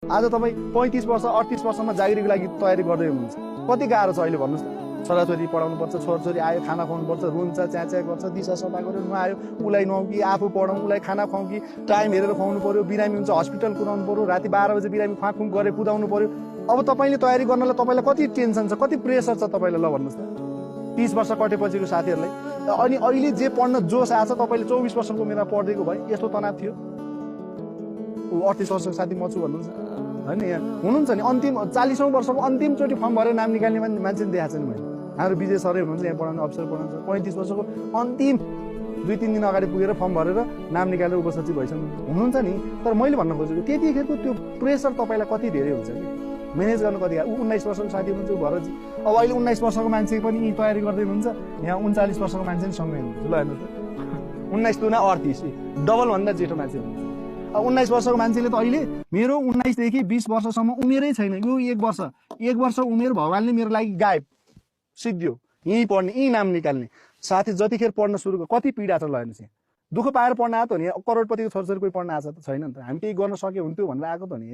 आज तपाईँ 35 वर्ष 38 वर्षमा जागिरीको लागि तयारी गर्दै हुनुहुन्छ, कति गाह्रो छ अहिले भन्नुहोस् त। छोराछोरी पढाउनु पर्छ, छोराछोरी आयो खाना खुवाउनु पर्छ, रुन्छ, च्याच्या गर्छ, दिशा सफा गरेर नुहायो, उसलाई नुहाउ कि आफू पढाउँ, उसलाई खाना खुवाउँ कि टाइम हेरेर खुवाउनु पर्यो, बिरामी हुन्छ हस्पिटल कुदाउनु पर्यो, राति 12 बजे बिरामी खुवाखुङ गरेर कुदाउनु पर्यो। अब तपाईँले तयारी गर्नलाई तपाईँलाई कति टेन्सन छ, कति प्रेसर छ तपाईँलाई, ल भन्नुहोस् त। 30 वर्ष कटेपछिको साथीहरूलाई अनि अहिले जे पढ्न जोस आछ, तपाईँले 24 वर्षको उमेरमा पढ्दैको भए यस्तो तनाव थियो। 38 वर्षको साथी म छु भन्नुहुन्छ होइन, यहाँ हुनुहुन्छ नि अन्तिम 40औं वर्षको अन्तिमचोटि फर्म भरेर नाम निकाल्ने मान्छे देखाएको छ नि मैले। हाम्रो विजय सरै हुनुहुन्छ यहाँ पढाउने अफिसर पढाउनुहुन्छ, 35 वर्षको अन्तिम 2-3 दिन अगाडि पुगेर फर्म भरेर नाम निकालेर उपसचिव भइसक्नु हुनुहुन्छ नि। तर मैले भन्न खोजेको त्यतिखेरको त्यो प्रेसर तपाईँलाई कति धेरै हुन्छ कि म्यानेज गर्नु कति गाह्रो। 19 वर्षको साथी हुनुहुन्छ भरतजी, अब अहिले 19 वर्षको मान्छे पनि यी तयारी गर्दै हुनुहुन्छ, यहाँ 39 वर्षको मान्छे पनि सँगै हुनुहुन्छ। ल हेर्नुहोस् त, 19 तुना 38 डबल भन्दा जेठो मान्छे हुनुहुन्छ। अब 19 वर्षको मान्छेले त अहिले मेरो 19 देखि 20 वर्षसम्म उमेरै छैन, यो 1 वर्ष उमेर भगवान्ले मेरो लागि गायब सिद्धियो, यहीँ पढ्ने यहीँ नाम निकाल्ने। साथी जतिखेर पढ्न सुरु कति पीडा छ ल हेर्नुहोस्, यहाँ दुःख पाएर पढ्न आएको त नि, करोडपतिको छोराछोरी कोही पढ्न आएको त छैन नि त, हामी केही गर्न सक्यो हुन्थ्यो भनेर आएको त नि।